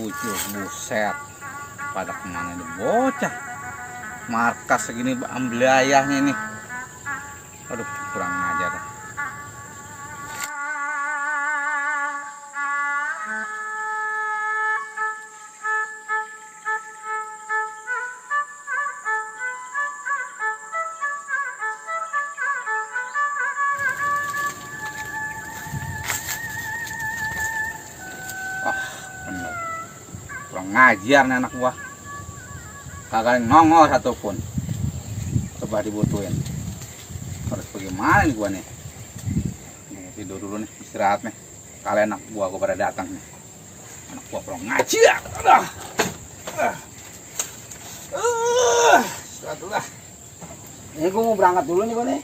lucu, buset. Pada kemana nih bocah? Markas segini ambil ayahnya ini. Aduh, kurang ajar. Bener. Kurang ngajar nih anak gua. Kagak nongol satupun. Coba dibutuhin. Harus bagaimana nih gua nih? Tidur dulu nih, istirahat nih. Kalian anak gua pada datang nih. Anak gua kurang ngajar. Istirahat dulu lah. Ini gua mau berangkat dulu nih gua nih.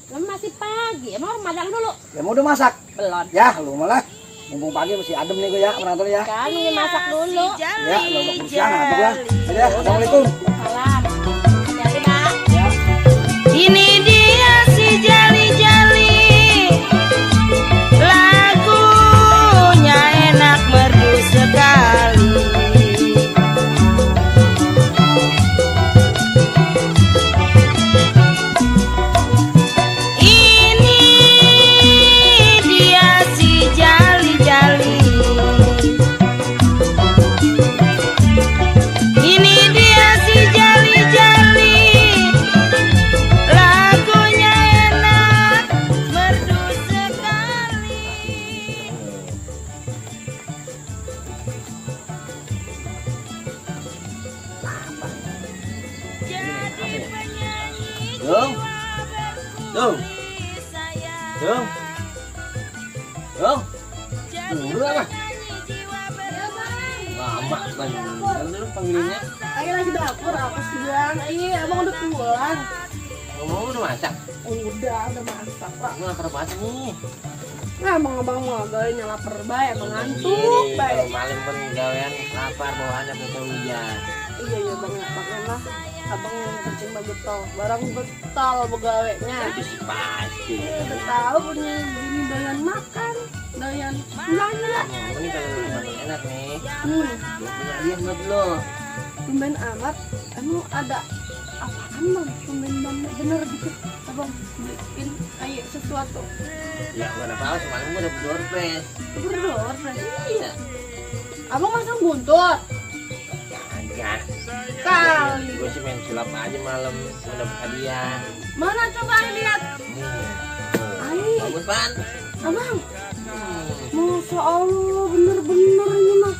Masih pagi, emang masak dulu? Ya mau udah masak. Belum. Ya lu malah. Mumpung pagi masih adem nih gue ya, berangkat ya. Kami masak dulu. Ya, lo mau siang ngantuk lah. Ya, assalamualaikum. Salam. Hati-hati, Pak. Ya. Ini dia si jali-jali, lagunya enak merdu sekali. Ini dia si jali-jali, ini dia si jali-jali, lagunya enak merdu sekali. Jadi penyanyi Dong. Dong. saya, Dong. Dong. jadi Dulu apa? penyanyi jiwa bermain. Lama bener dulu panggilannya. Ayo lagi dapur, apa sih Bang? Iya, abang udah pulang. Ngomong udah masak. Udah masak, Pak. Gue lapar banget nih. Nah, emang abang mau gayanya lapar bae, emang ngantuk Gini, bae. kalau malam kan gawean lapar bawaannya pakai hujan. Iya, Bang, ya pakai lah. Abang yang kencing begetol, barang betal begawenya. Itu sih pasti. Udah tahu punya gini doyan makan, doyan belanja. Ini kalau lu makan enak nih. Gue Gue punya hadiah buat lo. tumben amat, emang ada apaan Bang? Tumben banget, bener dikit abang bikin kayak sesuatu. Ya gak ada apa-apa, semalam gue dapet door prize. Berdor, Iya. abang masang buntut Kagak. kali. Gue sih main sulap aja malam, gue dapet hadiah. Mana coba lihat, Ai. Bagus pan. abang. Masya Allah, bener-bener ini mah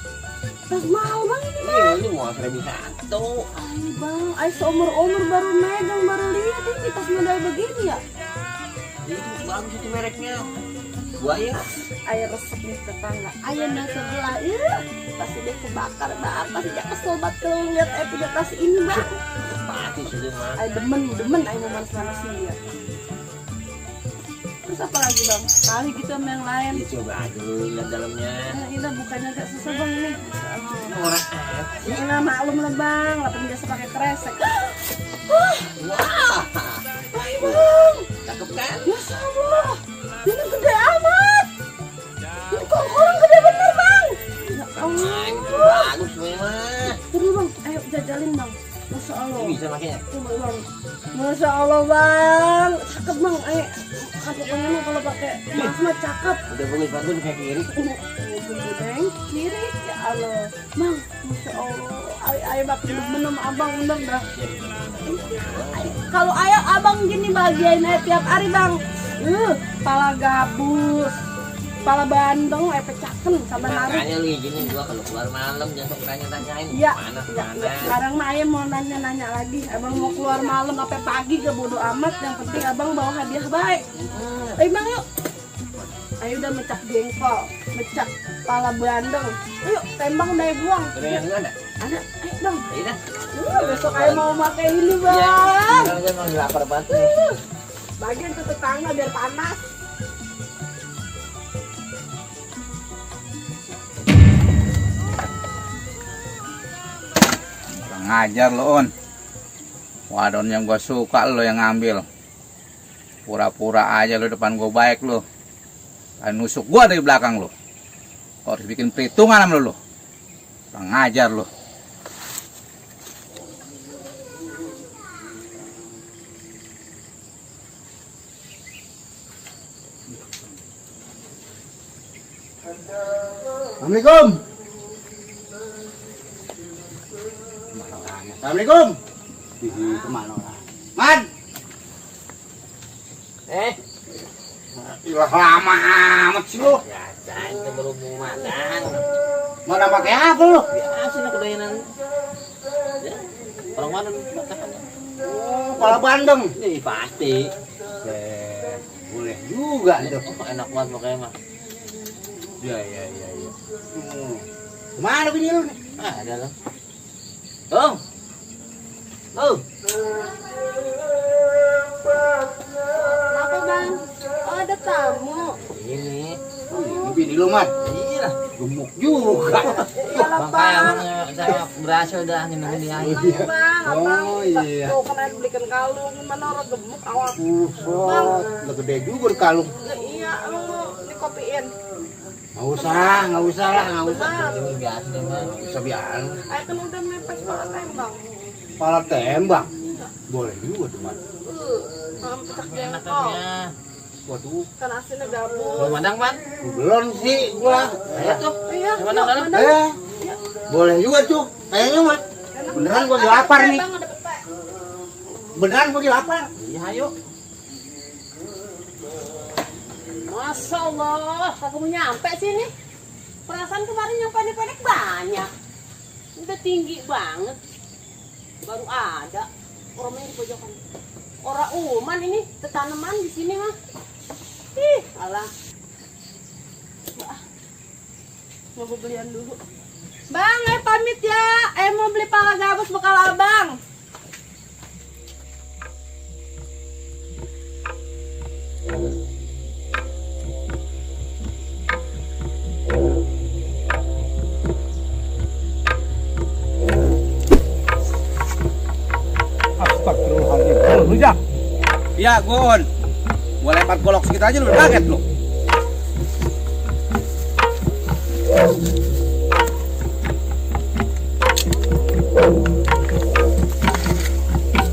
tas mahal bang ini bang. Iya, ini mau 1.001. Ay bang, ay seumur-umur baru megang, baru lihat ini tas model begini ya. Itu bagus itu mereknya. Buaya. Air resep nih tetangga, ayam yang sebelah, iya pasti dia kebakar bang, pasti dia kesel banget kalau ngeliat punya tas ini bang. Pasti sudah mah. Ay demen, ay mau manas-manasin dia. Terus apa lagi bang? Kali gitu sama yang lain. Ini coba dulu lihat dalamnya. Nah, ini bukannya agak susah bang nih. Orang Ini nggak maklum lah bang, lapar biasa pakai kresek. wah, Ay bang, cakep kan? Masya Allah, ini gede amat. Ini kok orang gede bener bang. Ya Nah, Allah. itu bagus memang. Terus bang, ayo jajalin bang. Masya Allah. Ini bisa makanya. Coba bang. Masya Allah bang, cakep bang. Ayo, pokoknya mah kalau pakai emas mah cakep. Udah bagus banget kayak kiri. Beng, kiri ya Allah. Bang, Masya Allah. Ayo makin benem abang bener dah. Kalau ayah abang gini bagian tiap hari bang. Pala gabus, pala bandeng, pecaken sama narik. Makanya lu izinin gua kalau keluar malam jangan sok tanya-tanyain Iya, mana iya. mana. Sekarang mah ayah mau nanya-nanya lagi. Abang mau keluar malam sampai pagi gak bodo amat. Yang penting abang bawa hadiah baik. Ayo bang yuk. Ayo udah mecak jengkol, mecak pala bandeng. Ayo tembang udah buang. Gorengan lu ada? Ada, ayo bang. Ayo dah. Besok ayo mau pakai ini Iya. bang. Gue mau lapar banget nih. Bagian ke tetangga biar panas. Kurang ngajar lo on. Wadon yang gua suka lo yang ngambil. Pura-pura aja lo depan gua baik lo. Nusuk gua dari belakang lo. Harus bikin perhitungan sama lo. Kurang ngajar lo. Assalamualaikum. Assalamualaikum. Kemana orang? Man. Ilah lama amat sih lo. Biasa, itu baru mau makan. Mana pakai apa lo? Biasa nak kedayanan. Ya, orang mana makan? Oh, kepala bandeng. Ini pasti. Boleh juga itu. Oh, enak banget pokoknya mah. Ya. Kemana bini lu nih? Ada kan? Tung. Oh. Kenapa bang? Oh ada tamu. Ini. Ini bini lu, Man. Iya. Gemuk juga. Iyalah Makanya bang. saya berhasil dah nyenengin dia. Tenang bang, abang. Oh, iya. Tuh kemarin belikan kalung, mana orang gemuk awak. Bang, udah gede juga di kalung. Nah, iya, emang mau dikopiin. Nggak usah lah, nggak usah. Bang, Ini biasa deh, Bang. Bisa biar. ayo kan udah mepes banget tembang. Kepala tembak. Boleh juga tuh, Man. Sama pecak Enak jengkol. ya. Waduh, Kan asinnya Belum gabung. mandang, Pan? belum sih gua. Ayo tuh. Iya, Mana, yuk, mana? mana? Boleh juga tuh. Kayaknya, Man. Beneran gua lagi lapar nih. Bang, ada pete. Beneran gua lagi lapar. Iya, ayo. Masya Allah, aku mau nyampe sini. Perasaan kemarin yang pendek-pendek banyak. Udah tinggi banget. Baru ada. Orangnya di pojokan. Orang uman ini, tanaman di sini mah. Ih, alah. Mbak, mau belian dulu. Bang, pamit ya. Mau beli pala gabus bekal abang. Astagfirullahaladzim. Lu Jak. Ya, Gun. Gua lempar golok segitu aja lu udah kaget lu.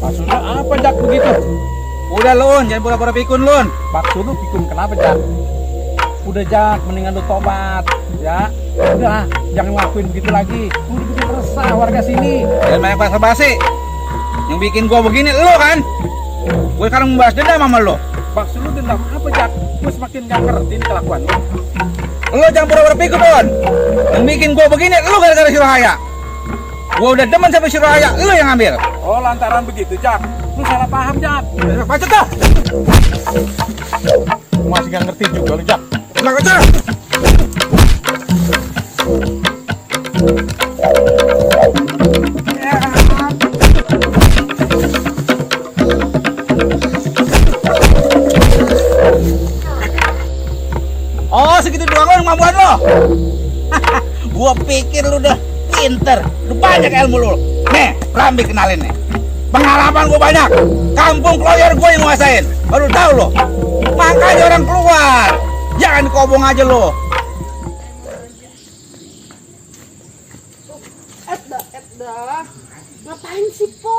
Maksudnya apa Jak begitu? Udah Lun, jangan pura-pura pikun Lun. Maksud lu pikun kenapa Jak? Udah Jak, mendingan lu tobat ya. Udah, jangan ngelakuin begitu lagi. Udah bikin resah warga sini. Jangan banyak basa-basi. Yang bikin gua begini lu kan? Gue sekarang membahas dendam sama lu. Maksud lu dendam apa Jak? Gue semakin gak ngerti nih kelakuan lu. Lu jangan pura-pura pikun Lun. Yang bikin gua begini lu gara-gara si Rohaya. Gua udah demen sama si Rohaya, lu yang ngambil. Oh lantaran begitu Jak. Lu salah paham Jak. Bacot dah. Masih gak ngerti juga lu Jak. Enggak kecil. Oh, segitu doang lo kemampuan lo. Gua pikir lu udah pinter, udah banyak ilmu lu. Nih, Rambi kenalin nih. Pengalaman gua banyak. Kampung Kloyer gua yang nguasain. Baru tahu lo. Makanya orang keluar. Jangan kobong aja lo. Edda. Ngapain sih, Po?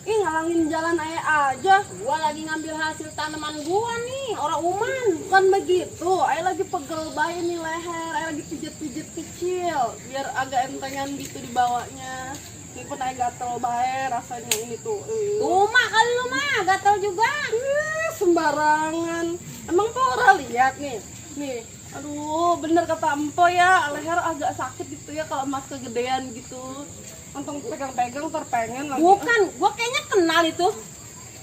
Ih, ngalangin jalan ayah aja. Gua lagi ngambil hasil tanaman gua nih, orang uman. Bukan begitu, ayah lagi pegel bayi nih leher, ayah lagi pijet-pijet kecil. Biar agak entengan gitu dibawanya. Ini pun ayah gatel bayi rasanya ini tuh. Cuma kali lu mah gatel juga. Sembarangan. Emang Po orang lihat nih? Nih, aduh bener kata Empo ya, leher agak sakit gitu ya kalau emas kegedean gitu. Untung pegang-pegang terpengen lagi. Bukan, gua kayaknya kenal itu.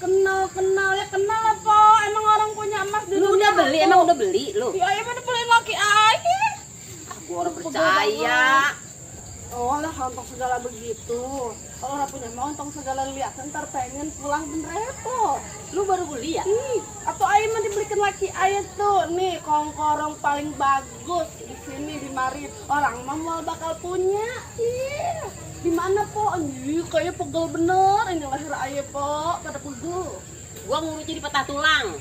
Kenal ya kenal lah Po. Emang orang punya emas di Lu udah beli, emang udah beli lu. Ya ayah mana beli laki ayah. Gua orang percaya. Oh lah untung segala begitu. Kalau orang punya mau untung segala lihat ntar pengen pulang bener repot. Lu baru beli ya? Ih, atau ayah mah dibelikan laki ayah tuh. Nih kongkorong paling bagus di sini di mari. Orang mah mau bakal punya. Ih, di mana Po? Ih, kayak pegel bener. Ini leher ayah Po, pada pegel. Gua ngurusi di patah tulang.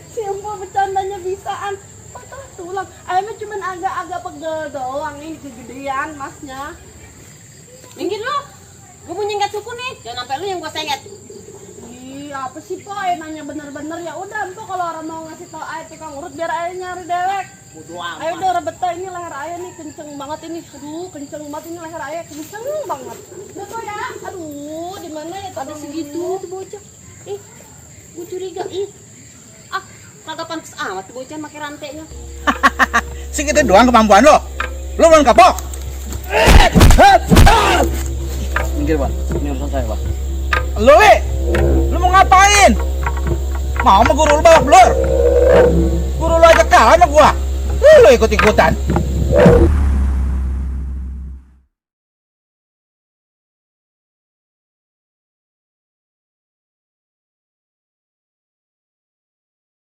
Si Empo bercandanya bisaan. Patah tulang. Ayo mah cuman agak-agak pegel doang ini kegedean masnya. Minggir lo. Gue mau nyengket suku nih. Jangan sampai lu yang gue senget. Ih, apa sih po? Nanya bener-bener ya udah empok kalau orang mau ngasih tau ayah tukang urut biar ayah nyari dewek. Bodoh Ayo amat. udah rebeta ini leher ayah nih kenceng banget ini. Aduh, kenceng banget ini leher ayah kenceng banget. Udah tuh ya. Aduh, di mana ya? Ada segitu tuh bocah. Ih, gue curiga. Ih, ah, kagak pantas amat tuh bocah pakai rantainya. Segitu doang kemampuan lo. Lo belum kapok. Minggir bang, ini urusan saya bang. Lo lo mau ngapain? Mau sama guru lo balap belur? Guru lo aja kalah sama gua. Lo ikut-ikutan.